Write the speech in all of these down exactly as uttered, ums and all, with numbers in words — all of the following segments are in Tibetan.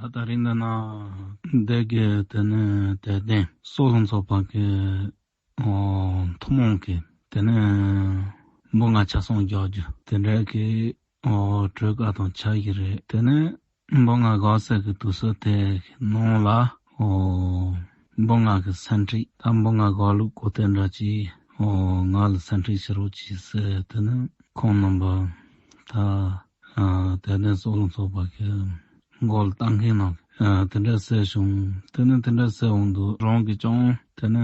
ད་ད་རིང་འདི་ན་འདི་གི་དེ་ནི་དད་ལྡན་སོག་ལྷུན་ཚོགས་པ་གི་ཨོ་ཐུན་མོང་གི་དེ་ནི་འབུམ་ལྔ་ཆ་ཚང་རྒྱག་རྒྱུ་དེ་འདྲ་གི་ཨོ་གྲོས་ཁ་དང་ཆ་གི་རེད། དེ་ནི་འབུམ་ལྔ་དགོས་ཟེར་གི་དུས་ཚོད་དེ་གི་ནང་ལ་ཨོ་འབུམ་ལྔ་གི་སེམས་ཁྲིད། ད་འབུམ་ལྔ་དགོས་ལུགས་གོ་དེ་འདྲ་ཅིག་ཨོ་ང་ལ་སེམས་ཁྲིད་བྱེད་རོགས་གྱིས་ཟེར། དེ་ནི་ཁོང་རྣམ་པ་ད་ཨ་དད་ལྡན་སོག་ལྷུན་ཚོགས་པ་གི་མགོ་ལ་བཏང་མཁན་ནང་ཨ་དེ་འདྲ་ཟེར་བྱུང་། དེ་ནི་དེ་འདྲ་ཟེར་འོང་དུས་རང་གི་ཀྱང་དེ་ནི་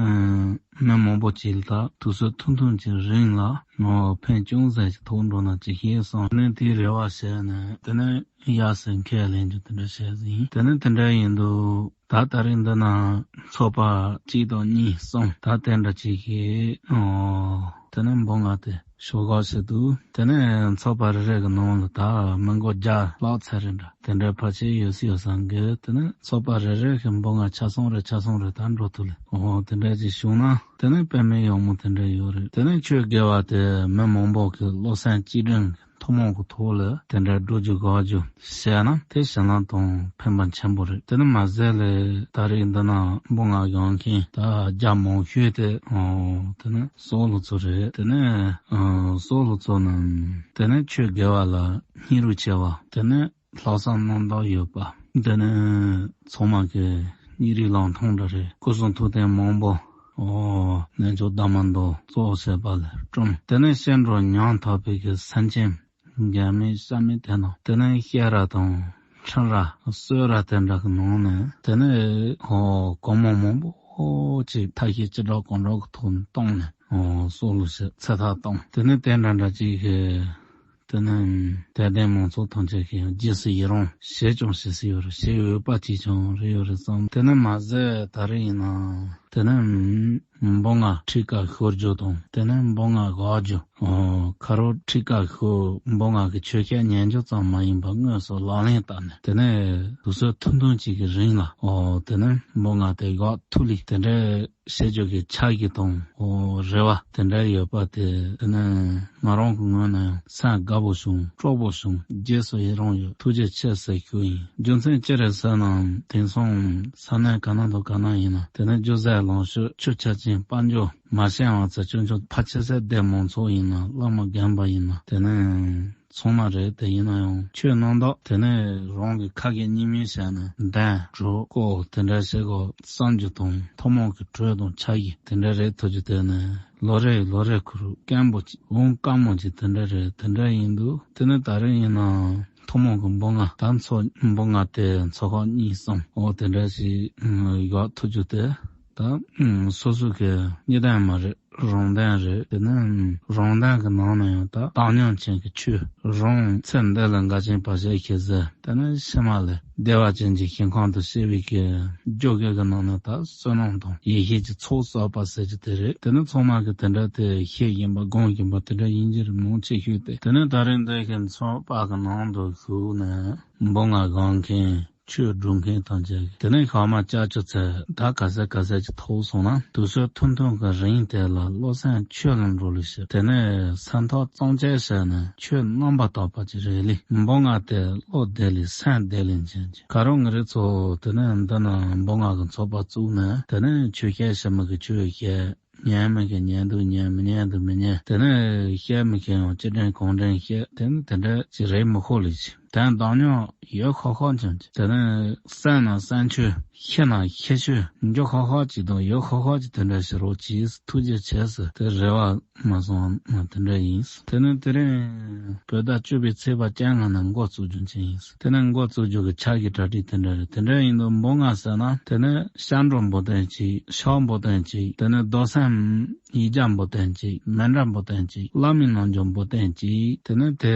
མི་མང་པོ་ཅིག་ལ་ད་དུས་ཚོད་ཐུང་ཐུང་ཅིག་རིང་ལ་ནོ་ཕན་ཅུང་ཟད་ཅིག་ཐོགས་འགྲོ་ན་ཅིག་ཤེས་སོང་། དེ་ནི་དེའི་རེ་བ་བྱས་ནས་དེ་ནི་ཡ་སེ་ཁས་ལེན་རྒྱུ་དེ་འདྲ་བྱས་ཟིན། དེ་ནི་དེ་འདྲ་ཡིན་དུས་ད་ད་རིང་འདི་ན་ཚོགས་པ་གཅིག་དང་གཉིས་གསུམ་ད་དེ་འདྲ་ཅིག་གིས་ཨོ་དེ་ནི་འབུམ་ལྔ་དེ་ཤོག་གོ་ཟེར་དུས། དེ་ནས་ཚོགས་པ་རེ་རེ་གི་ནང་ལ་ད་མི་མགོ་བརྒྱ་ལྷག་ཚར་རེ་འདྲ་དེ་འདྲ་ཕལ་ཆེར་ཡོད་སྲིད་ཡོད་བསམ་གི། དེ་ནས་ཚོགས་པ་རེ་རེ་གི་འབུམ་ལྔ་ཆ་ཚང་རེ་ཆ་ཚང་རེ་ད་འགྲོ་ཐུབ་ལེ། འོ་དེ་འདྲ་ཅིག་བྱུང་ན་དེ་ནས་དཔེ་མེད་ཡག་མོ་དེ་འདྲ་ཡོད་རེད། དེ་ནས་ཆོས་དགེ་བ་དེ་མི་མང་པོ་གི་བློ་སེམས་གཅིག་སྒྲིམ་གི་ཐུན་མོང་གི་ཐོག་ལ་དེ་འདྲ་འགྲོ་རྒྱུ་དགོས་རྒྱུ་བཤད་ན་དེ་གཞན་ལ་དང་ཕན་པ་ཆེན་པོ་རེད། དེ་ནི་མ་ཟད་ལས་ད་རེས་འདི་ན་འབུམ་ལྔ་ཡོང་མཁན་ད་རྒྱ་མང་ཤོས་དེ་ཨོ་དེ་ནི་སོག་ལྷུན་ཚོགས་རེད། དེ་ནི་ཨོ་སོག་ལྷུན་ཚོགས་ནི་དེ་ནི་ཆོས་དགེ་བ་ལ་སྙིང་རུས་ཆེ་བ། དེ་ནི་ལྷག་བསམ་རྣམ་དག་ཡོད་པ། དེ་ནི་ཚང་མ་གི་སྙིང་རུས་ལང་ཐང་འདྲ་རེད། སྐུ་གསུང་ཐུགས་རྟེན་མང་པོ་ཨོ་རྣལ་འབྱོར་དྷརྨ་མདོ་གཙོ་བྱས་པ་ལས་བསྐྲུན། དེ་ནས་བཤད་འགྲོ་ཉམས་ཐག་པའི་གི་སེམས་ཅན་རྒྱ་མི་ཤ་མི་དེ་ནང་དེ་ནས་བཤད་ར་དང་འཕྲིན་ར་གསོལ་ར་དེ་འདྲ་གི་ནང་ནས་དེ་ནས་ཨོ་གོང་མ་མང་པོ་ཅིག་ཐབས་ཤེས་ཅི་འདྲ་གང་འདྲ་གི་ཐོག་ནས་བཏང་ནས་ཨོ་སོག་ལུ་ཞེས་ཚེ་ཐག་བཏང་། དེ་ནས་དེ་འདྲ་འདྲ་ཅིག་གི་དེ་ནས་དད་ལྡན་མང་ཚོགས་ཐམས་ཅད་ཀྱིས་རྗེས་སུ་ཡི་རང་བྱེད་ཀྱང་བྱེད་སྲིད་ཡོད་རེད། བྱེད་འོས་པ་ཅིག་ཀྱང་རེད་ཡོད་རེད་བསམ། དེ་ནས་མ་ཟད་ད་རེས་ཡིན་ན་དེ་ནས་འབུམ་ལྔ་ཁྲིད་ཀ་ཤོར་རྒྱུ་དང་དེ་ནས་འབུམ་ལྔ་དགོས་རྒྱུ་ཁ་རོག་ཁྲིད་ཀ་ཤོར་འབུམ་ལྔ་གི་ཆོས་སྐད་ཉན་རྒྱུ་ཙམ་མ་ཡིན་པར་དངོས་སུ་ལག་ལེན་བསྟར་ནས་དེ་ནས་དུས་ཚོད་ཐུང་ཐུང་ཅིག་གི་རིང་ལ་ཨོ་དེ་ནས་འབུམ་ལྔ་དེ་དགོས་ཐུབ་ལི་དེ་འདྲའི་བྱེད་རྒྱུ་གི་ཆ་གི་དང་ཨོ་རེ་བ་དེ་འདྲ་ཡོད་པ་དེ་དེ་ནི་ང་རང་གི་ངོས་ནས་ཡང་སེམས་དགའ་པོ་བྱུང་སྤྲོ་པོ་བྱུང་རྗེས་སུ་ཡི་རང་ཡོད་ཐུགས་རྗེ་ཆེ་ཟེར་ཞུ་ཡིན། རྒྱུ་མཚན་ཅི་རེད་ཟེར་ན་དེང་སང་ས་གནས་ག་ན་དང་ག་ན་ཡིན་ན་དེ་ནི་རྒྱུ་ཟས་ལོངས་སྤྱོད་ཆོས་ཆ་ཅན་དཔལ་འབྱོར་མ་ཤེས་པ་ཚོ་ཆུང་ཆུང་ཕལ་ཆེར་སྡེ་མང་ཚོགས་ཡིན་ན་བླ་མ་རྒན་པ་ཡིན་ན་དེ་ནི། ཚང་མ་རེད། དེ་ཡིན་ན་ཡང་ཆོས་རྣམ་དག་དེ་ནས་རང་གི་ཁ་སྐད་གཉིས་མིན་བྱས་ནས་གདན་གྲོགས་སྐོར་དེ་འདྲ་བྱེད་དགོས་བསམ་རྒྱུ་དང་ཐུན་མོང་གི་གྲོས་དང་ཆ་གི་དེ་འདྲ་རེད་ཐུབ་རྒྱུ་དེ་ནས་ལོ་རེ་ལོ་རེ་ཁུར་སྐམ་པོ་ཅིག་འོང་དཀའ་མོ་ཅིག་དེ་འདྲ་རེད། དེ་འདྲ་ཡིན་དུས་དེ་ནས་ད་རེས་ཡིན་ན་ཐུན་མོང་གི་འབུམ་ལྔ་ད་ཚོ་འབུམ་ལྔ་དེ་ཚོ་ཁག་གཉིས་གསུམ་འོ་དེ་འདྲ་ཞིག་ཡོད་ཐུབ་རྒྱུ་དེ། ད་སོ་སོ་གི་གཉིས་ལྡན་མ་རེད། རང་ལྡན་རེད། དེ་ནས་རང་ལྡན་གྱི་ནང་ནས་ཡང་ད་བཏང་སྙོམས་ཅན་གྱི་ཆོས་རང་ཚེ་འདི་ལ་འགལ་རྐྱེན་བར་ཆད་ཞི་ཟེར། དེ་ནས་ཕྱི་མ་ལ་བདེ་བ་ཅན་གྱི་ཞིང་ཁམས་དུ་སྐྱེ་བའི་གི་སྦྱོར་དགེ་གི་ནང་ནས་ད་བསོད་ནམས་དང་ཡེ་ཤེས་ཀྱི་ཚོགས་བསགས་པ་ཟེར་གྱི་དེ་རེད། དེ་ནས་ཚང་མ་གི་དེ་འདྲ་དེ་ཤེས་བཞིན་པ་སྒོམ་བཞིན་པ་དེ་འདྲ་ཡིན་གྱི་རེད། མང་ཆེ་ཤོས་དེ་དེ་ནས་ད་རེས་འདི་གི་ཚོགས་པ་གི་ནང་དུ་ཞུགས་ནས་འབུམ་ལྔ་སྒོམ་མཁན། ཆོས་སྒྲུབ་མཁན་ཐམས་ཅད་ཀྱིས་དེ་ནས་ཞག་མ་ལྕགས་ཀྱུ་ཚེ་ད་ག་ཚད་ག་ཚད་ཀྱི་ཐོག་སོང་ན་དུས་ཚོད་ཐུང་ཐུང་གི་རིང་དེ་ལ་བློ་སེམས་ཆོས་ལ་འགྲོ་ལེ་ཞིག་དེ་ནས་སེམས་ཐག་གཙང་བཅད་བྱས་ནས་ཆོས་རྣམ་པར་དག་པ་ཅིག་རེད་ལེ། འབུམ་ལྔ་དེ་བློ་བདེ་ལེ་སེམས་བདེ་ལེ་ཅན་གྱི་ཁ་རོག་ངེད་རེ་ཚོ་དེ་ནས་འདི་ན་འབུམ་ལྔ་གི་ཚོགས་པ་བཙུགས་ནས་དེ་ནས་ཆོས་བཤད་ཤེས་མི་གི་ཆོས་བཤད། ཉན་མི་མཁན་ཉན་འདུག་ཉན་མི་ཉན་འདུག་མི་ཉན། དེ་ནས་བཤད་མི་མཁན་ཡང་ཅི་དྲན་གང་དྲན་བཤད། དེ་ནི་དེ་འདྲ་ཅིག་རེད་མི་ཤོག་ལེ་ཅིག་དོན་བདག་ཉོ་ཡོད་ཁ་ཁ་ཅན་ཅིག་དེ་ནས་སེམས་ན་སེམས་ཆོས་ཤེས་ན་ཤེས་ཆོས་འཇོག་ཁ་ཁ་ཅིག་དང་ཡོད་ཁ་ཁ་ཅིག་དེ་འདྲ་ཞིག་རོགས་གྱིས་ཐུགས་རྗེ་ཆེ་ཟེར་དེ་རེ་བ་མ་སོང་ན་དེ་འདྲ་ཡིན། དེ་ནས་དེ་རིང་བོད་ཟླ་བཅུ་པའི་ཚེས་པ་བཅོ་ལྔ་ནས་འགོ་བཙུགས་རྒྱུ་ཅན་ཡིན། དེ་ནས་འགོ་བཙུགས་རྒྱུ་གི་ཕྱག་གི་གྲ་སྒྲིག་དེ་འདྲ་རེད། དེ་འདྲ་ཡིན་དུས་འབུམ་ལྔ་ཟེར་ན་དེ་ནས་སྐྱབས་འགྲོ་འབུམ་སྡེ་གཅིག་ཕྱག་འབུམ་སྡེ་གཅིག་དེ་ནས་རྡོར་སེམས་ཡིག་བརྒྱ་འབུམ་སྡེ་གཅིག་མཎྜལ་འབུམ་སྡེ་གཅིག་བླ་མའི་རྣལ་འབྱོར་འབུམ་སྡེ་གཅིག་དེ་ནས་དེ་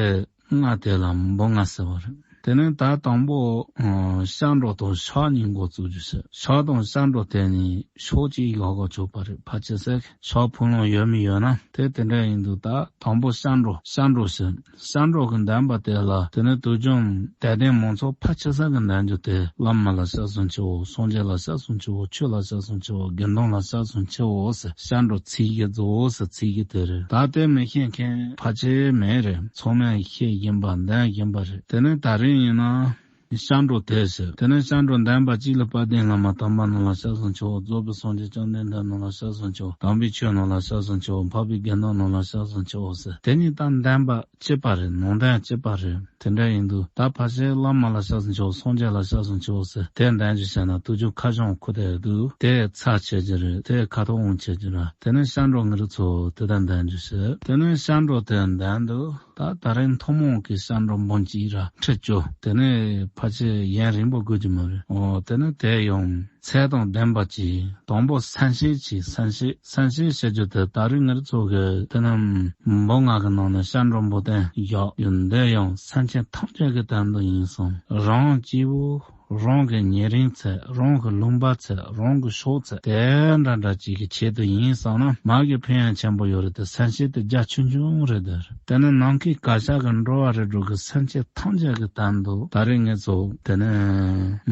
ལྔ་དེ་ལ་འབུམ་ལྔ་ཟེར་བ་རེད། དེ་ནས་ད་དང་པོ་སྐྱབས་འགྲོ་དང་ཕྱག་གཉིས་འགོ་བཙུགས་རྒྱུ་བྱས། ཕྱག་དང་སྐྱབས་འགྲོ་དེ་གཉིས་ཕྱོགས་གཅིག་ཡོད་དགོས་ཆོག་པ་རེད། ཕལ་ཆེར་ཟེར་ཕྱག་ཕུག་ལོང་ཡོད་མི་ཡོད་ན་དེ་དེ་འདྲ་ཡིན་དུས་ད་དང་པོ་སྐྱབས་འགྲོ་སྐྱབས་འགྲོ་ཟེར། སྐྱབས་འགྲོ་གི་འདོན་པ་དེ་ལ་དེ་ནས་དུས་རྒྱུན་དད་ལྡན་མང་ཚོགས་ཕལ་ཆེ་ས་གི་འདོན་རྒྱུ་དེ་བླ་མ་ལ་སྐྱབས་སུ་མཆིའོ། སངས་རྒྱས་ལ་སྐྱབས་སུ་མཆིའོ། ཆོས་ལ་སྐྱབས་སུ་མཆིའོ། དགེ་འདུན་ལ་སྐྱབས་སུ་མཆིའོ་ཟེར་སྐྱབས་འགྲོ་ཚིག་གི་རྫོགས་ཟེར་ཚིག་གི་དེ་རེད། ད་དེ་མི་ཤེས་མཁན་ཕལ་ཆེར་མེད་རེད། ཚང་མས་ཤེས་བཞིན་པ་འདོན་བཞིན་པ་རེད། དེ་ནས་ད་རིང་ཡིན་ན། སྐྱབས་འགྲོ་དེ་ཟེར། དེ་ནས་སྐྱབས་འགྲོ་བདེན་པ་གཅིག་ལ་དཔལ་ལྡན་བླ་མ་དམ་པ་རྣམས་ལ་སྐྱབས་སུ་མཆིའོ། རྫོགས་པའི་སངས་རྒྱས་བཅོམ་ལྡན་འདས་རྣམས་ལ་སྐྱབས་སུ་མཆིའོ། དམ་པའི་ཆོས་རྣམས་ལ་སྐྱབས་སུ་མཆིའོ། འཕགས་པའི་དགེ་འདུན་རྣམས་ལ་སྐྱབས་སུ་མཆིའོ་ཟེར། དེ་གཉིས་ད་བདེན་པ་གཅིག་པ་རེད། ནང་དོན་གཅིག་པ་རེད། དེ་འདྲ་ཡིན་དུས་ད་ཕལ་ཆེར་བླ་མ་ལ་སྐྱབས་སུ་མཆིའོ། སངས་རྒྱས་ལ་སྐྱབས་སུ་མཆིའོ་ཟེར། དེ་འདོན་རྒྱུ་བྱས་ན་དུས་རྒྱུན་ཁ་བྱང་ཁུར་བསྡད་འདུག་དེ་ཚར་བྱེད་རྒྱུ་རེད། དེ་ཁ་ཐོག་འོང་བྱེད་རྒྱུ་རེད། དེ་ནས་སྐྱབས་འགྲོ་ངེད་རང་ཚོ་དེ་ལྟར་འདོན་རྒྱུ་བྱེད། དེ་ནས་སྐྱབས་འགྲོ་དེ་འདོན་དུས། ད་ད་རིང་ཐུན་མོང་གི་སྐྱབས་འགྲོ་འབུམ་གཅིག་ར་ཁྲི་བཅུ། དེ་ནས་ཕལ་ཆེར་ཡུན་རིང་པོ་དགོས་ཀྱི་མ་རེད། འོ་དེ་ནས་དེ་ཡང་ཚད་དང་ལྡན་པ་གྱིས། དང་པོ་གསན་བཤད་གྱིས། གསན་བཤད་གསན་བཤད་བྱེད་རྒྱུ་དེ་ད་རིང་ངེད་ཚོ་གི་དེ་ནས་འབུམ་ལྔ་གི་ནང་ནས་སྐྱབས་འགྲོ་འབུམ་བདུན་བཞག་ཡོད། འདི་ཡང་སེམས་ཅན་ཐམས་ཅད་ཀྱི་དོན་དུ་ཡིན་གསུངས། རང་གཅིག་པུ། རང་གི་ཉེ་རིང་ཚད། རང་གི་ལུང་པ་ཚད། རང་གི་ཕྱོགས་ཚད། དེ་འདྲ་འདྲ་ཅིག་གི་ཆེད་དུ་ཡིན་བསམ་ན་མ་གི་ཕན་ཡང་ཆེན་པོ་ཡོད་རེད་དེ། གསན་བཤད་དེ་རྒྱ་ཆུང་ཆུང་རེད་དེ། དེ་ནི་ནམ་མཁའི་གར་ཞ་གི་འགྲོ་བ་རིགས་དྲུག་གི་སེམས་ཅན་ཐམས་ཅད་ཀྱི་དོན་དུ་ད་རེས་ངེད་ཚོ་དེ་ནི་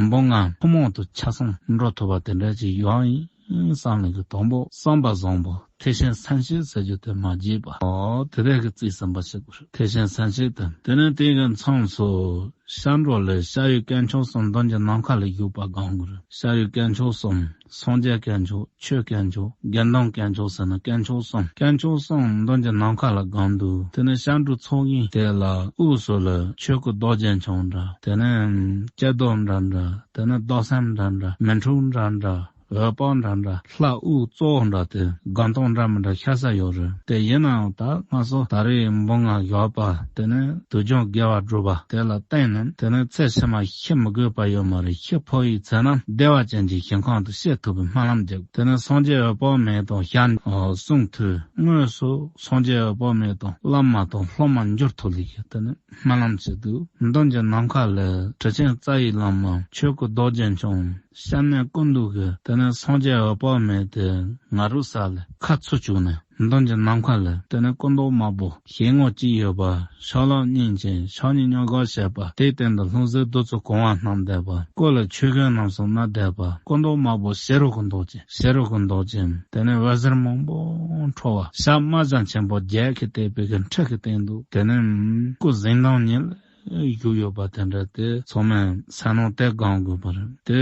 འབུམ་ལྔ་ཐུན་མོང་དུ་ཆ་ཚང་འགྲོ་ཐུབ་པ་དེ་འདྲ་ཅིག་ཡོང་ཡིན་བསམ་ནས་གི། དང་པོ་བསམ་པ་བཟང་པོ། དེ་བཞིན་གསན་བཤད་ཟེར་རྒྱུ་དེ་མ་བརྗེད་པ། འོ་དེ་འདྲ་གི་རྩིས་ཟིན་པ་ཞིག་དགོས་རེད། དེ་བཞིན་གསན་བཤད་དེ། དེ་ནི་དེ་གི་མཚམས་སུ། སྐྱབས་འགྲོ་ལས་སྐྱབས་ཡུལ་དཀོན་མཆོག་གསུམ་མདུན་གྱི་ནམ་མཁའ་ལ་བཞུགས་པ་སྒོམ་དགོས་རེད། སྐྱབས་ཡུལ་དཀོན་མཆོག་གསུམ། སངས་རྒྱས་དཀོན་མཆོག་ཆོས་དཀོན་མཆོག་དགེ་འདུན་དཀོན་མཆོག་ཟེར་ན་དཀོན་མཆོག་གསུམ། དཀོན་མཆོག་གསུམ་མདུན་གྱི་ནམ་མཁའ་ལ་སྒོམ་དུས། དེ་ནས་སྐྱབས་འགྲོ་ཚོགས་གཉིས་དེ་ལ་དབུས་སུ་ལ་ཆོས་སྐུ་རྡོ་རྗེ་འཆང་འདྲ། དེ་ནས་སྐྱབས་རྡོར་འདྲ་འདྲ། དེ་ནས་རྡོར་སེམས་འདྲ་འདྲ། མི་འཁྲུགས་འདྲ་འདྲ། འོད་དཔག་འདྲ་འདྲ། ལྷ་དབུ་གཙོ་བོ་འདྲ་དེ་སྒོམ་སྟངས་འདྲ་མི་འདྲ་ཤ་ཚ་ཡོད་རེད་དེ། ཡིན་ནའང་ད་ང་ཚོ་ད་རེས་འབུམ་ལྔ་བཞག་པ་དེ་ནི་དུས་རྒྱུན་དགེ་བ་སྒྲུབ་པ་དེ་ལ་བརྟེན་ནས། དེ་ནི་ཚེ་ཕྱི་མ་ཤི་མི་དགོས་པ་ཡོད་མ་རེད། ཤི་འཕོ་བའི་ཚེ་ན་བདེ་བ་ཅན་གྱི་ཞིང་ཁམས་དུ་སྐྱེ་ཐུབ་པའི་སྨོན་ལམ་རྒྱག་དེ་ནི་སངས་རྒྱས་འོད་དཔག་མེད་དང་ཞལ་གསུང་ཐོས། དངོས་སུ་སངས་རྒྱས་འོད་དཔག་མེད་དང་བླ་མ་དང་སློབ་མར་འགྱུར་ཐུབ་ལེ་ཞིག་དེ་ནི་སྨོན་ལམ་བྱེད་དུས། མདུན་གྱི་ནམ་མཁའ་ལས་དྲི་ཆེན་རྩ་བའི་བླ་མ་ཆོས་སྐུ་རྡོ་རྗེ་འཆང་། སྐྱབས་གནས་ཀུན་འདུས་ཀྱི་དེ་ནས་སངས་རྒྱས་འོད་དཔག་མེད་དེ་ང་རོ་ས་ལ་ཁ་ཚུར་བཅུག་ནས། མདུན་གྱི་ནམ་མཁའ་ལ་དེ་ནས་སྐུ་མདོག་དམར་པོ་ཞལ་ངོ་གཅིག་ཡོད་པ། ཕྱག་ལག་གཉིས་ཅན། ཕྱག་གཉིས་སྙིང་གར་བྱས་པ། དེའི་སྟེང་དུ་ལྷུང་བཟེད་བདུད་རྩི་གང་བ་བསྣམས་བསྡད་པ། སྐུ་ལ་ཆོས་གོས་རྣམ་གསུམ་མནབས་བསྡད་པ། སྐུ་མདོག་དམར་པོ་ཞེ་རུ་གི་མདོག་ཅན། ཞེ་རུ་གི་མདོག་ཅན། དེ་ནས་འོད་ཟེར་མང་པོ་འཕྲོ་བ། ཞལ་དམར་ཞིང་ཆེན་པོ་བརྒྱད་ཀྱིས་བཏེགས་པའི་གི་ཁྲི་གི་སྟེང་དུ་དེ་ནས་སྐུ་གཟི་མདངས་ཉིད་བཞུགས་ཡོད་པ་དེ་འདྲ་དེ་ཚང་མས་སེམས་ནང་དེ་སྒོམ་དགོས་པ་རེད། དེ་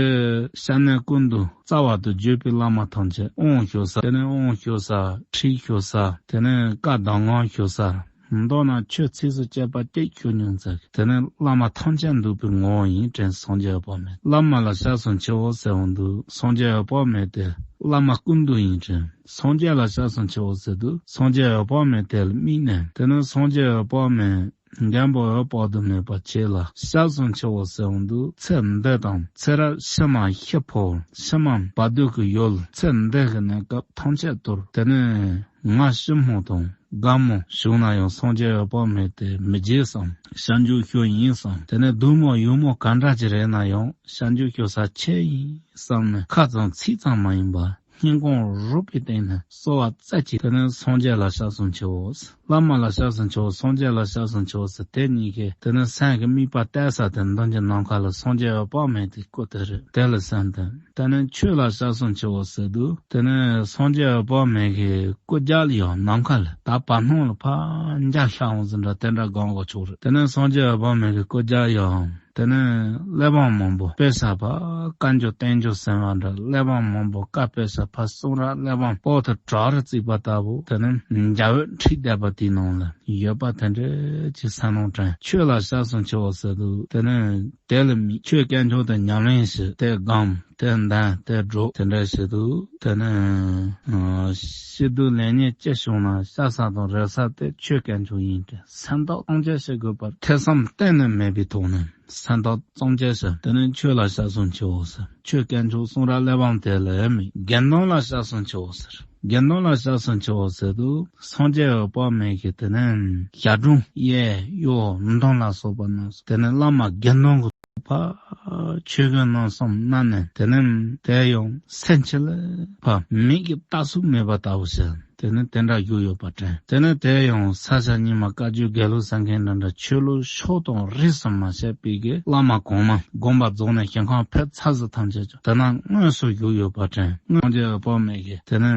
སྐྱབས་གནས་ཀུན་འདུས་རྩ་བ་དུ་བརྗོད་པའི་བླ་མ་ཐམས་ཅད་དབང་ཞུ་ས། དེ་ནས་དབང་ཞུ་ས། ཁྲིད་ཞུ་ས། དེ་ནས་བཀའ་གདམས་ངག་ཞུ་ས། མདོར་ན་ཆོས་ཚིགས་སུ་བཅད་པ་གཅིག་ཞུ་མྱོང་ཚེ། དེ་ནི་བླ་མ་ཐམས་ཅད་འདུས་པའི་ངོ་བོ་ཡིན་དྲན། སངས་རྒྱས་འོད་དཔག་མེད། བླ་མ་ལ་སྐྱབས་སུ་མཆིའོ་ཟེར་འོང་དུས། སངས་རྒྱས་འོད་དཔག་མེད་དེ་བླ་མ་ཀུན་འདུས་ཡིན་དྲན། སངས་རྒྱས་ལ་སྐྱབས་སུ་མཆིའོ་ཟེར་དུས། སངས་རྒྱས་འོད་དཔག་མེད་དེ་ལ་དམིགས་ནས། དེ་ནི་སངས་རྒྱས་འོད་དཔག་མེད་མགོན་པོ་འོད་དཔག་ཏུ་མེད་པ་ཁྱེད་ལ་སྐྱབས་སུ་མཆིའོ་ཟེར་འོང་དུས། ཚེ་འདི་དང་ཚེ་རབས་ཕྱི་མ་ཤི་འཕོ་ཕྱི་མ་བར་དོ་གི་ཡུལ། ཚེ་འདི་གི་གནས་སྐབས་ཐམས་ཅད་དུ་དེ་ནི་ང་ཞི་མོ་དང་དགའ་མོ་བྱུང་ན་ཡང་སངས་རྒྱས་འོད་དཔག་མེད་དེ་མི་བརྗེད་བསམ། སྐྱབས་འཇུག་ཞུ་ཡིན་བསམ། དེ་ནས་སྡུག་མོ་ཡུག་མོ་ག་འདྲ་ཅིག་རེད་ན་ཡང་སྐྱབས་འཇུག་ཞུ་ས་ཁྱེད་ཡིན་བསམ་ནས། ཁ་ཙམ་ཚིག་ཙམ་མ་ཡིན་པ་སྙིང་ཁོང་རུས་པའི་གཏིང་ནས་གསོལ་བ་རྩེ་གཅིག་དེ་ནས་སངས་རྒྱས་ལ་སྐྱབས་སུ་མཆིའོ། བླ་མ་ལ་སྐྱབས་སུ་མཆིའོ། སངས་རྒྱས་ལ་སྐྱབས་སུ་མཆིའོ་ཟེར། དེ་གཉིས་ཀས་དེ་ནས་སེམས་ཀྱི་དམིགས་པ་གཏད་ས་དེ་མདུན་གྱི་ནམ་མཁའ་ལ་སངས་རྒྱས་འོད་དཔག་མེད་དེ་སྐུ་དེ་རེད། དེ་ལ་སེམས་གཏད། དེ་ནས་ཆོས་ལ་སྐྱབས་སུ་མཆིའོ་ཟེར་དུས། དེ་ནས་སངས་རྒྱས་འོད་དཔག་མེད་ཀྱི་སྐུ་རྒྱབ་ལ་ཡང་ནམ་མཁའ་ལ་ད་བར་སྣང་ལ་ཕར་འཇའ་ཤར་འོང་ཟིན་འདྲ་དེ་འདྲ་སྒོམ་དགོས་ཆོག་རེད། དེ་ནས་སངས་རྒྱས་འོད་དཔག་མེད་ཀྱི་སྐུ་རྒྱབ་ཡང་། དེ་ནས་གླེགས་བམ་མང་པོ་དཔེ་ཆ་ཕར་བཀའ་འགྱུར་བསྟན་འགྱུར་ཟེར་བ་འདྲ། གླེགས་བམ་མང་པོ་བཀའ་དཔེ་ཆ་ཕར་གསུང་རབ་གླེགས་བམ་པོ་ཏི་བྲག་རུ་བརྩིགས་པ་ལྟ་བུ། དེ་ནས་འཇའ་འོད་འཁྲིགས་བསྡད་པ་དེའི་ནང་ལ་ཡོད་པ་དེ་འདྲ་ཅིག་སེམས་ནང་དྲན། ཆོས་ལ་སྐྱབས་སུ་མཆིའོ་ཟེར་དུས། དེ་ནས་དེ་ལ་དམིགས། ཆོས་དཀོན་མཆོག་དེ་ཉམས་ལེན་བྱེད། དེ་སྒོམ། དེ་འདོན། དེ་སྒྲུབ། དེ་འདྲ་བྱེད་དུས། དེ་ནས་ཨ་སྐྱིད་སྡུག་ལེགས་ཉེས་ཅི་བྱུང་ན་སྐྱབས་ས་དང་རེག་ས་དེ་ཆོས་དཀོན་མཆོག་ཡིན་ཏེ། སེམས་ཐག་གཙང་བཅད་བྱེད་དགོས་པར་ཐེ་ཚོམ་གཏན་ནས་མེད་པའི་ཐོག་ནས་སེམས་ཐག་གཙང་བཅད་བྱས། དེ་ནས་ཆོས་ལ་སྐྱབས་སུ་མཆིའོ་ཟེར། ཆོས་དཀོན་མཆོག་གསུང་རབ་གླེགས་བམ་དེ་ལ་དམིགས། དགེ་འདུན་ལ་སྐྱབས་སུ་མཆིའོ་ཟེར། དགེ་འདུན་ལ་སྐྱབས་སུ་མཆིའོ་ཟེར་དུས། སངས་རྒྱས་འོད་དཔག་མེད་ཀྱི་དེ་ནས་ཞབས་དྲུང་གཡས་གཡོན་མདུན་ལ་སོགས་པ་རྣམས་སུ། དེ་ནས་བླ་མ་དགེ་འདུན་གྱི་ཕར་ཆོས་གོས་རྣམ་གསུམ་མནབས་ནས། དེ་ནས་དེ་ཡང་སེམས་ཅན་ལ་ཕར་མིག་གིས་ལྟ་ཚུགས་མེད་པ་ལྟ་བུ་བྱས། དེ་ནི་དེ་འདྲ་བཞུགས་ཡོད་པ་དྲན། དེ་ནི་དེ་ཡང་ས་སྐྱ་རྙིང་མ་བཀའ་བརྒྱུད་དགེ་ལུགས་ཟེར་མཁན་འདྲ་འདྲ་ཆོས་ལུགས་ཕྱོགས་དང་རིས་སུ་མ་ཆད་པའི་གི་བླ་མ་གོང་མ་དགོངས་པ་རྫོགས་ནས་ཞིང་ཁམས་ཕེབས་ཚར་ཟིན་ཐམས་ཅད་ཀྱང་དེ་ན་དངོས་སུ་བཞུགས་ཡོད་པ་དྲན། སངས་རྒྱས་དཔག་མེད་ཀྱི་དེ་ནི་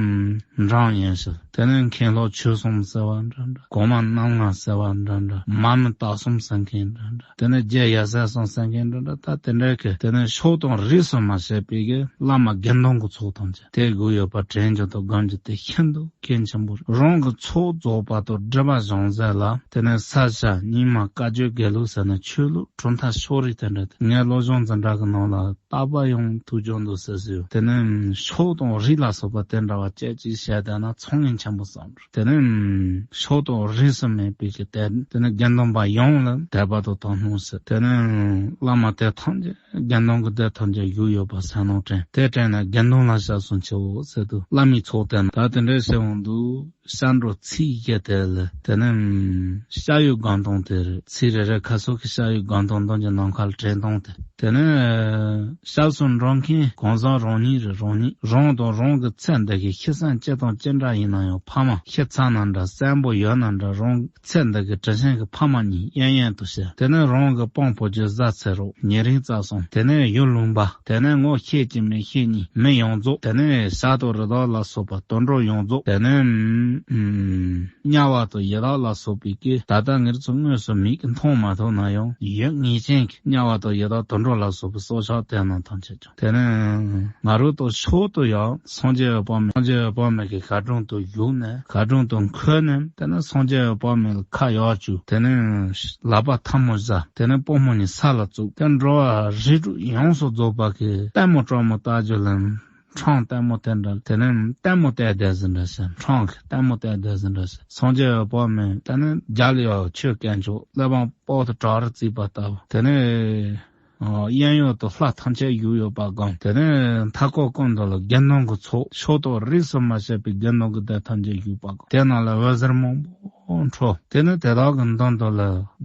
འབྲང་ཡིན་ཞིང་། དེ་ནས་མཁན་སློབ་ཆོས་གསུམ་ཟེར་བ་འདྲ་འདྲ། གོང་མ་རྣམ་ལྔ་ཟེར་བ་འདྲ་འདྲ། མ་མི་དྭགས་གསུམ་ཟེར་མཁན་འདྲ་འདྲ། དེ་ནས་རྗེ་ཡབ་སྲས་གསུམ་ཟེར་མཁན་འདྲ་འདྲ། ད་དེ་འདྲའི་གི་དེ་ནས་ཕྱོགས་དང་རིས་སུ་མ་ཆད་པའི་གི་བླ་མ་དགེ་འདུན་གྱི་ཚོགས་ཐམས་ཅད་དེ་བཞུགས་ཡོད་པ་དྲན་རྒྱུ་དང་སྒོམ་རྒྱུ་དེ་ཤིན་ཏུ་གལ་ཆེན་པོ་རེད། རང་གི་ཚོགས་རྫོགས་པ་དང་སྒྲིབ་པ་སྦྱང་ཚད་ལ་དེ་ནས་ས་སྐྱ་རྙིང་མ་བཀའ་བརྒྱུད་དགེ་ལུགས་ཟེར་ན་ཆོས་ལུགས་གྲུབ་མཐའ་ཕྱོགས་རིས་དེ་འདྲ་དེ་ངའི་སློབ་སྦྱོང་འཛིན་གྲྭ་གི་ནང་ལ། རྟག་པར་ཡང་ཐུགས་སྦྱོང་འདུག་ཟེར་ཟེར། དེ་ནས་ཕྱོགས་དང་རིས་ལ་སོགས་པ་དེ་འདྲ་བ་བཅས་ཀྱིས་བཤད་བསྡད་ན་ཚོང་ངེས་ཆེན་པོ་བསམ་འགྲོ། དེ་ནས་ཕྱོགས་དང་རིས་སུ་མེད་པའི་གི་དེ་དེ་ནས་དགེ་འདུན་པ་ཡོངས་ལ་དད་པ་དང་དོ་སྣང་ཟེར། དེ་ནས་བླ་མ་དེ་ཐམས་ཅད་དགེ་འདུན་གྱི་སྡེ་ཐམས་ཅད་བཞུགས་ཡོད་པ་ཟེར་ནོ་དྲན། དེ་དྲན་ནས་དགེ་འདུན་ལ་ཞབས་སུ་མཆིའོ་ཟེར་དུས་བླ་མའི་ཚོགས་དེ་ན་ད་དེ་འདྲའི་ཟེར་འོང་དུས། ཤར་འགྲོ་ཚིགས་བཞི་དེ་ལ་དེ་ནས་ཤ་ཡོད་སྒང་སྟོང་དེ་རེད། ཚིགས་རེ་རེ་ཁ་སོགས་ཀྱི་ཤ་ཡོད་སྒང་སྟོང་སྟོང་གི་ནམ་མཁའ་ལ་དྲན་སྟོང་དེ། དེ་ནས་ཤར་སུ་འགྲོ་མཁན་གང་ཟག་རང་ཉིད་རེད། རང་ཉིད་རང་དང་རང་གི་ཚེ་འདི་གི་ཤི་གསོན་ཅི་དང་ཅི་འདྲ་ཡིན་ན་ཡང་ཕ་མ་ཤི་ཚར་ན་འདྲ་གསོན་པོ་ཡོད་ན་འདྲ་རང་ཚེ་འདི་གི་དྲིན་ཆེན་གྱི་ཕ་མ་གཉིས་གཡས་གཡོན་དུ་བྱས། དེ་ནས་རང་གི་སྤུན་བུ་རྒྱུད་བཟའ་ཚེ་རོགས་ཉེ་རིང་རྩ་གསུམ། དེ་ནས་ཡུལ་ལུང་པ། དེ་ནས་ངོ་ཤེས་ཀྱི་མི་ཤེས་གཉིས་མི་ཡོངས་རྫོགས། དེ་ནས་བྱ་དང་རི་དྭགས་ལ་སོགས་པ་དུད་འགྲོ་ཡོངས་རྫོགས། དེ་ནས་ཨུམ་དམྱལ་བ་དང་ཡི་དྭགས་ལ་སོགས་པའི་གི་ད་ལྟ་ངེད་ཚོ་དངོས་སུ་མིག་གིས་མཐོང་མ་ཐུབ་ན་ཡང་ཡུལ་ངེས་ཅན་གྱི་དམྱལ་བ་དང་ཡི་དྭགས་དུད་འགྲོ་ལ་སོགས་པའི་སྲོག་ཆགས་དེ་རྣམས་ཐམས་ཅད་ཀྱང་། དེ་ནས་ང་རང་དང་མཆོག་ཏུ་ཡང་སངས་རྒྱས་འོད་དཔག་མེད། སངས་རྒྱས་འོད་དཔག་མེད་ཀྱི་ཞལ་དྲུང་དུ་བཞུགས་ནས་ཞལ་དྲུང་དུ་འཁོད་ནས། དེ་ནས་སངས་རྒྱས་འོད་དཔག་མེད་ལ་ཁ་ཡར་བཅུག་དེ་ནས་ལག་པ་ཐལ་མོ་སྦྱར། དེ་ནས་པུས་མོ་གཉིས་ས་ལ་བཙུགས། དེ་འགྲོ་བ་རིགས་དྲུག་ཡོངས་སུ་རྫོགས་པ་གི་ལྟད་མོ་སྤྲོ་མོ་ལྟ་རྒྱུ་ལ་འཕྲང་ལྟད་མོ་དེ་འདྲ། དེ་ནས་ལྟད་མོ་བལྟས་བསྡད་ཟིན་འདྲ་ཞིག་འཕྲང་གི་ལྟད་མོ་བལྟས་བསྡད་ཟིན་འདྲ་ཞིག་སངས་རྒྱས་འོད་དཔག་མེད་དེ་ནས་རྒྱལ་ཡོད་ཆོས་དཀོན་མཆོག་གླེགས་བམ་པོ་ཏི་བྲག་རི་བརྩིགས་པ་ལྟ་བུ། དེ་ནས་ཨ་གཡས་གཡོན་དུ་ལྷ་ཐམས་ཅད་བཞུགས་ཡོད་པ་སྒང་། དེ་ནས་མཐའ་སྐོར་ཀུན་ཏུ་ལ་དགེ་འདུན་གྱི་ཚོགས། ཕྱོགས་དང་རིས་སུ་མ་ཆད་པའི་དགེ་འདུན་གྱི་སྡེ་ཐམས་ཅད་བཞུགས་པ་སྒང་། དེ་ནང་ལ་འོད་ཟེར་མང་པོ་འཕྲོ། དེ་ནས་དེ་དག་གི་མདུན་དུ་ལ་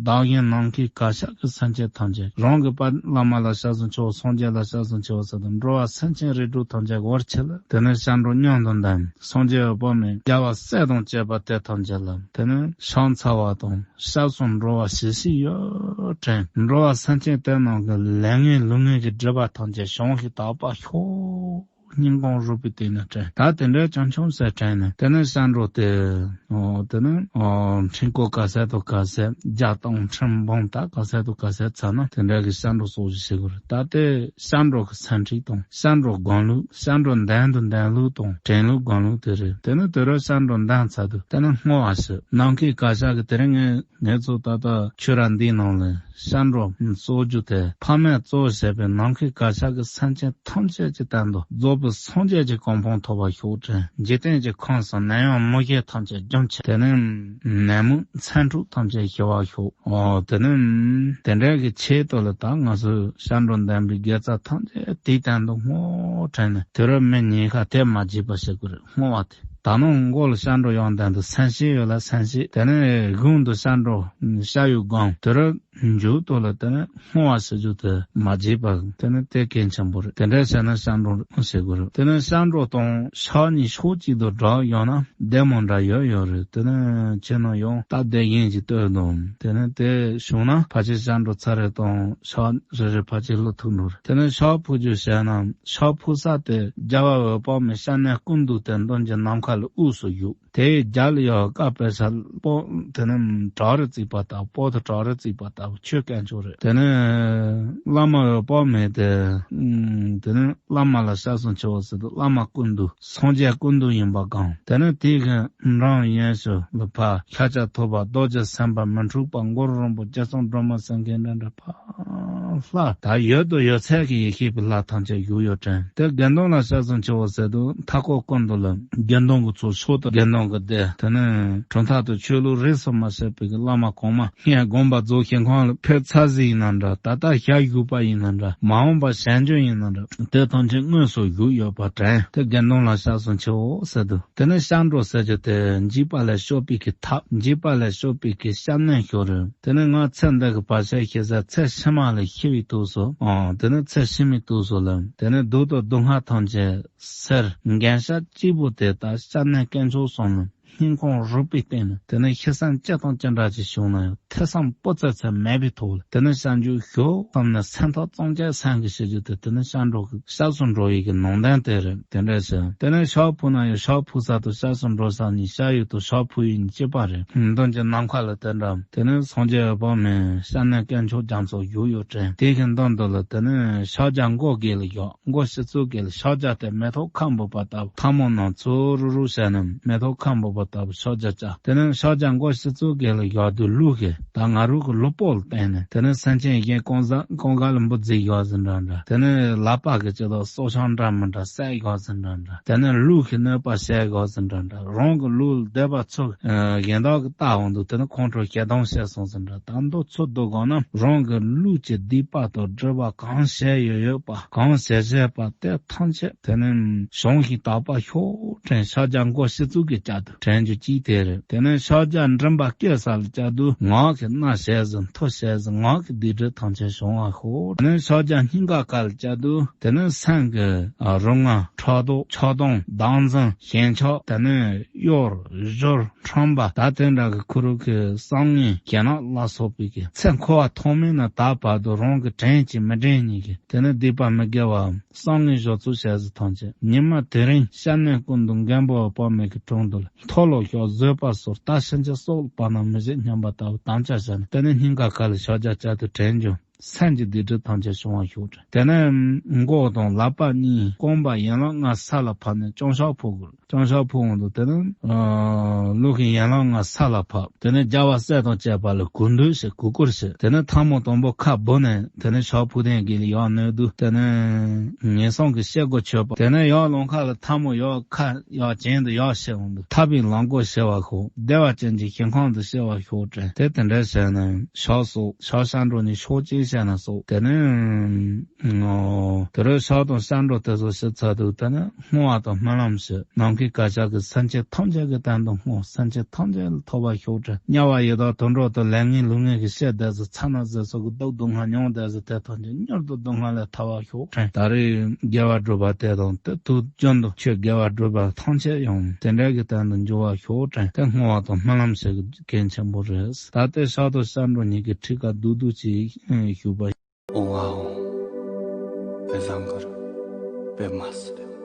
བདག་གཞན་ནམ་མཁའི་གར་ཞ་གི་སེམས་ཅན་ཐམས་ཅད། རང་གི་དཔལ་བླ་མ་ལ་ཞབས་སུ་མཆིའོ། སངས་རྒྱས་ལ་ཞབས་སུ་མཆིའོ་ཟེར་དུས་འགྲོ་བ་སེམས་ཅན་རིགས་དྲུག་ཐམས་ཅད་བར་ཆད་ལ་དེ་ནས་སྐྱབས་འགྲོ་མཉམ་དུ་འདོན། སངས་རྒྱས་འོད་དཔག་མེད་རྒྱལ་བ་སྲས་དང་བཅས་པ་དེ་ཐམས་ཅད་ལ་དེ་ནས་ཕྱག་འཚལ་བ་དང་། ཞབས་སུ་འགྲོ་བ་ཞི་ཞི་ཡོད་དྲན། འགྲོ་བ་སེམས་ཅན་དེ་རྣམས་ཀྱི་ལས་ངན་ལུས་ངན་གྱི་སྒྲིབ་པ་ཐམས་ཅད་བྱང་ཞིང་དག་པར་ཤོག་སྙིང་ཁོང་རུས་པའི་གཏིང་ནས་དྲན། ད་དེ་འདྲའི་བྱང་ཆུབ་སེམས་དྲན་ནས་དེ་ནས་སྐྱབས་འགྲོ་དེ། ཨོ་དེ་ནས་ཨོ་ཕྲེང་སྐོར་ག་ཚད་དུ་ག་ཚད་བརྒྱ་སྟོང་ཁྲི་འབུམ་ད་ག་ཚད་དུ་ག་ཚད་ཚར་ན་དེ་འདྲ་གི་སྐྱབས་འགྲོ་སོགས་ཀྱི་བྱེད་དགོས་རེད། ད་དེ་སྐྱབས་འགྲོ་གི་ཚད་ཁྲིད་དང་སྐྱབས་འགྲོ་སྒོམ་ལུགས། སྐྱབས་འགྲོ་འདོན་དང་འདོན་ལུགས་དང་དྲན་ལུགས་སྒོམ་ལུགས་དེ་རེད། དེ་ནས་དེ་རུ་སྐྱབས་འགྲོ་འདོན་ཚར་དུས་དེ་ནས་བསྔོ་བ་ཞུ། ནམ་མཁའི་གར་ཞ་གི་དེ་རིང་ངས་ངེད་ཚོ་ད་ལྟ་ཆོས་ར་འདིའི་ནང་ལ་སྐྱབས་འགྲོ་གཙོ་རྒྱུ་དེ་ཕ་མས་གཙོ་བྱས་པའི་ནམ་མཁའི་གར་ཞ་གི་སེམས་ཅན་ཐམས་ཅད་ཀྱི་དོན་དུ་རྫོགས་པའི་སངས་རྒྱས་ཀྱི་གོ་འཕང་ཐོབ་པར་ཤོག་དྲན། འཇིག་རྟེན་གྱི་ཁམས་སུ་ནད་ཡམས་མུ་གེ་ཐམས་ཅད་རྒྱུན་ཆད། དེ་ནས་ནད་མུག་མཚོན་འཁྲུག་ཐམས་ཅད་ཞི་བར་ཤོག་ཨོ་དེ་ནས་དེ་འདྲའི་གི་ཆེད་དུ་ལ་ད་ང་ཚོས་སྐྱབས་འགྲོ་འདོན་པའི་དགེ་རྩ་ཐམས་ཅད་དེའི་དོན་དུ་བསྔོ་དྲན་ནས་དེ་རུ་མི་ཉེན་ཁ་དེ་མ་བརྗེད་པ་བྱེད་དགོས་རེད། བསྔོ་བ་དེ། ད་ནངས་མགོ་ལ་སྐྱབས་འགྲོ་ཡོང་དོན་དུ་སེམས་བསྐྱེད་ཡོད་ལ་སེམས་བསྐྱེད། དེ་ནས་གཞུང་དུ་སྐྱབས་འགྲོ་བྱ་ཡུལ་སྒང་དེ་རུ་མཇུག་ཏུ་ལ་དེ་ནས་བསྔོ་བ་ཞུ་རྒྱུ་དེ་མ་བརྗེད་པ་དེ་ནི་དེ་གལ་ཆེན་པོ་རེད། དེ་འདྲ་བྱས་ན་སྐྱབས་འགྲོ་བྱེད་དགོས་རེད། དེ་ནས་སྐྱབས་འགྲོ་དང་ཕྱག་གཉིས་ཕྱོགས་གཅིག་ཏུ་བསྒྲགས་ཡོང་ན་བདེ་མོ་འདྲ་ཡོད་ཡོད་རེད། དེ་ནས་ཁྱེད་རྣམས་ཡང་སྟབས་བདེ་ཡིན་གྱི་ལྟོས་དང་། དེ་ནས་དེ་བྱུང་ན་ཕལ་ཆེར་སྐྱབས་འགྲོ་ཚར་རེ་དང་ཕྱག་རེ་རེ་ཕལ་ཆེར་ལོ་ཐུག་འགྲོ་རེད། དེ་ནས་ཕྱག་ཕུལ་རྒྱུ་བྱས་ན་ཕྱག་ཕུལ་ས་དེ་རྒྱལ་བ་འོད་དཔག་མེད་སྐྱབས་གནས་ཀུན་འདུས་དེ་མདུན་གྱི་ནམ་མཁའ་ལ་དབུས་སུ་བཞུགས། དེའི་རྒྱབ་ལ་ཡང་བཀའ་སྤེལ་ས་པོ་དེ་ནི་བྲག་རི་བརྩིགས་པ་ལྟ་བུ། པོ་ཏི་བྲག་རི་བརྩིགས་པ་ལྟ་བུ་ཆོས་དཀོན་མཆོག་རེད། དེ་ནི་བླ་མ་འོད་དཔག་མེད་དེ། དེ་ནི་བླ་མ་ལ་སྐྱབས་སུ་མཆིའོ་ཟེར་དུས་བླ་མ་ཀུན་འདུས་སངས་རྒྱས་ཀུན་འདུས་ཡིན་པ་གང་། དེ་ནི་དེའི་གི་འབྲང་ཡན་ཞུ་ལ་ཕ་ཤཱཀྱ་ཐུབ་པ་རྡོ་རྗེ་སེམས་དཔའ་མི་འཁྲུགས་པ་གུ་རུ་རིན་པོ་ཆེ་ཚང་སྒྲོལ་མ་སེང་གེ་འདྲ་འདྲ་ཕ། ལྷ་ད་ཡོད་དུ་ཡོད་ཚད་ཀྱི་ཡེ་ཤེས་པའི་ལྷ་ཐམས་ཅད་བཞུགས་ཡོད་དྲན། དེ་དགེ་འདུན་ལ་སྐྱབས་སུ་མཆིའོ་ཟེར་དུས་མཐའ་སྐོར་ཀུན་ཏུ་ལ་དགེ་འདུན་གྱི་ཚོགས་མཆོག་དང་དགེ་འདུན་གྱི་སྡེ། དེ་ནས་གྲུབ་མཐའ་དང་ཆོས་ལུགས་རིས་སུ་མ་ཆད་པའི་བླ་མ་གོང་མ་སྔོན་དགོངས་པ་རྫོགས་ཞིང་ཁམས་ལ་ཕེབས་ཚར་ཟིན་ཡིན་ན་འདྲ། ད་ལྟ་ཞལ་བཞུགས་པ་ཡིན་ན་འདྲ། མ་འོངས་པ་ཞལ་འབྱོན་ཡིན་ན་འདྲ། དེ་ཐམས་ཅད་དངོས་སུ་བཞུགས་ཡོད་པ་དྲན། དེ་དགེ་འདུན་ལ་སྐྱབས་སུ་མཆིའོ་ཟེར་དུས། དེ་ནས་སྐྱབས་འགྲོ་ཟེར་རྒྱུ་དེ་འཇིགས་པ་ལས་སྐྱོབ་པའི་གི་ཐབས། འཇིགས་པ་ལས་སྐྱོབ་པའི་གི་སྐྱབས་གནས་ཤོག་རེད། དེ་ནས་ང་ཚེ་འདི་གི་བར་ཆད་ཞི་ས་ཚེ་ཕྱི་མ་ལ་ཤི་བའི་དུས་སུ། ཨང་། དེ་ནས་ཚེ་ཕྱི་མའི་དུས་སུ་ལ། དེ་ནས་སྡུག་དང་སྡུག་བསྔལ་ཐམས་ཅད་སེལ་འགན་ཤ་གཅིག་པུ་དེ་ད་སྐྱབས་གནས་དཀོན་མཆོག་གསུམ་ལ་ སྙིང་ཁོང་རུས་པའི་གཏིང་ནས་དེ་ནས་ཤི་གསོན་ཅི་དང་ཅི་འདྲ་ཅིག་བྱུང་ན་ཡང་ཐེ་ཚོམ་སྤུ་ཙམ་ཙམ་མེད་པའི་ཐོག་ལ་དེ་ནས་བྱ་རྒྱུ་ཞོག་བསམ་ནས་སེམས་ཐག་གཙང་བཅད་སེམས་ཀྱི་བྱེད་རྒྱུ་དེ་དེ་ནས་སྐྱབས་འགྲོ་གི་སྐྱབས་སུ་འགྲོ་ཡི་གི་ནང་དོན་དེ་རེད། དེ་འདྲ་ཞིག་དེ་ནས་ཕྱག་ཕུལ་ན་ཡང་ཕྱག་ཕུལ་ས་དང་སྐྱབས་སུ་འགྲོ་ས་གཉིས་ཤ་ཡུལ་དང་ཕྱག་ཕུལ་ཡུལ་གཉིས་གཅིག་པ་རེད། མདུན་གྱི་ནམ་མཁའ་ལ་དེ་འདྲ་དེ་ནས་སངས་རྒྱས་དཔག་མེད་སྐྱབས་གནས་དཀོན་མཆོག་རྒྱ་མཚོ་བཞུགས་ཡོད་དྲན། དེ་གི་མདུན་དུ་ལ་དེ་ནས་ཕྱག་རྒྱ་མགོ་དགུ་ལ་བཞག་མགོ་ཕྱི་ཚུལ་དགུ་ལ་ཕྱག་རྒྱ་དེ་མེ་ཏོག་ཁ་འབབ་པ་ལྟ་བུ་ཐལ་མོ་རྣམས་ཚུར་རུག་རུག་བྱས་ནས་མེ་ཏོག་ཁ་འབབ་པ་ལྟ་བུ་ཕྱག་རྒྱ་བཅའ། དེ་ནས་ཕྱག་རྒྱ་མགོ་ཕྱི་ཚུལ་དགུ་ལ་བཞག་དུས་ལུས་ཀྱི་ད་ང་རང་གི་ལུས་པོ་ལ་བརྟེན་ནས་དེ་ནས་སེམས་ཅན་གཞན་ཀུན་ཀུན་དགའ་ལ་འབུལ་རྫས་བཞག་ཟིན་འདྲ་འདྲ། དེ་ནས་ལག་པ་གི་ཅི་ལྟར་སྲོག་ཆགས་འདྲ་མི་འདྲ་བསད་བཞག་ཟིན་འདྲ་འདྲ། དེ་ནས་ལུས་ཀྱི་གནོད་པ་བྱས་བཞག་ཟིན་འདྲ་འདྲ། རང་གི་ལུས་ལ་བསྡད་པ་ཚུགས་གཞན་དག་གི་ལྟ་འོང་དུས་དེ་ནས་ཁོང་ཁྲོ་ཞེ་སྡང་བྱས་སོང་ཟིན་འདྲ། ད་འདི་ཚུར་བསྡུ་དགོས་ན་རང་གི་ལུས་ཀྱི་སྡིག་པ་དང་སྒྲིབ་པ་གང་བྱས་ཡོད་ཡོད་པ་གང་བྱས་བྱས་པ་དེ་ཐམས་ཅད་དེ་ནས་བྱང་ཞིང་དག་པ་ཤོག་དྲན། ཕྱག་རྒྱ་མགོ་ཕྱི་ཚུལ་གྱི་བཅའ་དུ་དྲན་རྒྱུ་གཅིག་དེ་རེད། དེ་ནས་ཕྱག་རྒྱ་མགྲིན་པ་བསྐྱེད་ས་ལ་བཅའ་དུས་ངག་གི་སྣ་ཞེས་ཟིན་ཐུ་ཞེས་ཟིན་ངག་གི་སྡིག་སྒྲིབ་ཐམས་ཅད་བྱང་བ་ཤོག་དེ་ནས་ཕྱག་རྒྱ་སྙིང་ག་ག་ལ་བཅའ་དུས་དེ་ནས་སེམས་ཀྱི་རུ་ང་ཕྲག་དོག་ཆགས་སྡང་བདག་འཛིན་ཞེན་ཆགས་དེ་ནས་གཡོ་སྒྱུ་ཁྲམ་པ་ད་དེ་འདྲ་གི་ཁུ་རུ་གི་བསམ་ངན་ཞེ་ན་ལ་སོགས་པའི་གི་ཚེ་འཁོར་བ་ཐོག་མེད་ན་ད་བར་དུ་རང་གི་དྲན་གྱི་མི་དྲན་གཉིས་ཀྱི་དེ་ནས་སྡིག་པ་མི་དགེ་བ་བསམ་ངན་ཞོག་ཚུལ་བྱས་ཟིན་ཐམས་ཅད་ཉི་མ་དེ་རིང་སྐྱབས་གནས་ཀུན་འདུས་མགོན་པོ་དཔག་མེད་ཀྱི་དྲུང་དུ་ལ་མཐོལ་ལོ་ཞོག་བཟོད་པ་སོར་ད་ཕྱིན་ཆད་སྲོག་ལ་བབ་ན་མི་བྱེད་སྙམ་པ་ལྟ་བུ་དམ་བཅའ་བཞག་ནས་དེ་ནས་སྙིང་ག་ག་ལ་ཕྱག་རྒྱ་བཅའ་དུ་དྲན་རྒྱུ། སེམས་ཀྱི་སྡིག་སྒྲིབ་ཐམས་ཅད་བྱང་བར་ཤོག་དྲན། དེ་ནས་མགོ་དང་ལག་པ་གཉིས་རྐང་པ་ཡན་ལག་ལྔ་ས་ལ་ཕབ་ནས་བརྐྱང་ཕྱག་ཕུལ་དགོས། བརྐྱང་ཕྱག་ཕུལ་འོང་དུས་དེ་ནས་ལུས་ཀྱི་ཡན་ལག་ལྔ་ས་ལ་ཕབ། དེ་ནས་རྒྱལ་བ་སྲས་དང་བཅས་པ་ལ་གུས་འདུད་བྱེད། གུས་བཀུར་བྱེད། དེ་ནས་ཐལ་མོ་དང་པོ་ཁ་སྦུབ་ནས་དེ་ནས་ཕྱག་ཕུལ་སྟེང་གི་ལ་ཡར་བསྣོལ་དུས་དེ་ནས་ངན་སོང་གི་སྐྱེ་སྒོ་ཆོད་པ། དེ་ནས་ཡར་ལོང་ཁ་ལ་ཐལ་མོ་ཡར་ཁ་ཡར་གྱེན་དུ་ཡར་བྱས་འོང་དུས་ཐར་པའི་ལམ་སྒོ་ཕྱེ་བར་ཤོག་བདེ་བ་ཅན་གྱི་ཞིང་ཁམས་སུ་སྐྱེ་བར་ཤོག་དྲན། དེ་དེ་འདྲ་བྱས་ནས་ཕྱག་སོགས་ཕྱག་ཤར་འགྲོ་ནས་ཕྱོགས་གཅིག་བྱས་ན་སོགས་དེ་ནས། ཨོ། དེ་རུ་ཕྱག་དང་སྐྱབས་འགྲོ་དེ་ཚོ་ཞུ་ཚར་དུས་དེ་ནས་བསྔོ་བ་དང་སྨོན་ལམ་ཞུ། ནམ་མཁའི་གར་ཞག་གི་སེམས་ཅན་ཐམས་ཅད་ཀྱི་དོན་དུ་བསྔོ། སེམས་ཅན་ཐམས་ཅད་ལ་ཐོབ་པར་ཤོག་དྲན། དམྱལ་བ་ཡི་དྭགས་དུད་འགྲོ་དང་ལས་ངན་ལུས་ངན་གྱི་སྐྱེ་བ་དེ་ཚོ་ཚ་ན་ཟེར་སོགས་ཀྱི་སྡུག་སྡུག་བསྔལ་མྱོང་དེ་ཚོ་དེ་ཐམས་ཅད་མྱུར་དུ་སྡུག་བསྔལ་ལས་ཐར་བར་ཤོག་དྲན། ད་རེས་དགེ་བ་སྒྲུབ་པ་དེ་དང་དེ་དུས་རྒྱུན་དུ་ཆོས་དགེ་བ་སྒྲུབ་པ་ཐམས་ཅད་ཡང་དེ་འདྲ་གི་དོན་དུ་འགྱུར་བར་ཤོག་དྲན། དེ་བསྔོ་བ་དང་སྨོན་ལམ་ཞིག་གལ་ཆེན་པོ་རེད། ད་ལྟའི་ཕྱག་དང་སྐྱབས་འགྲོ་གཉིས་ཀྱི་ཁྲིད་ཀ་བསྡུས་བསྡུས་ཅིག་ཞུས་པ། ཨོ་ཨ་ཨོ། བེ་བཟང་གུ་རུ། བེ་མ་སི།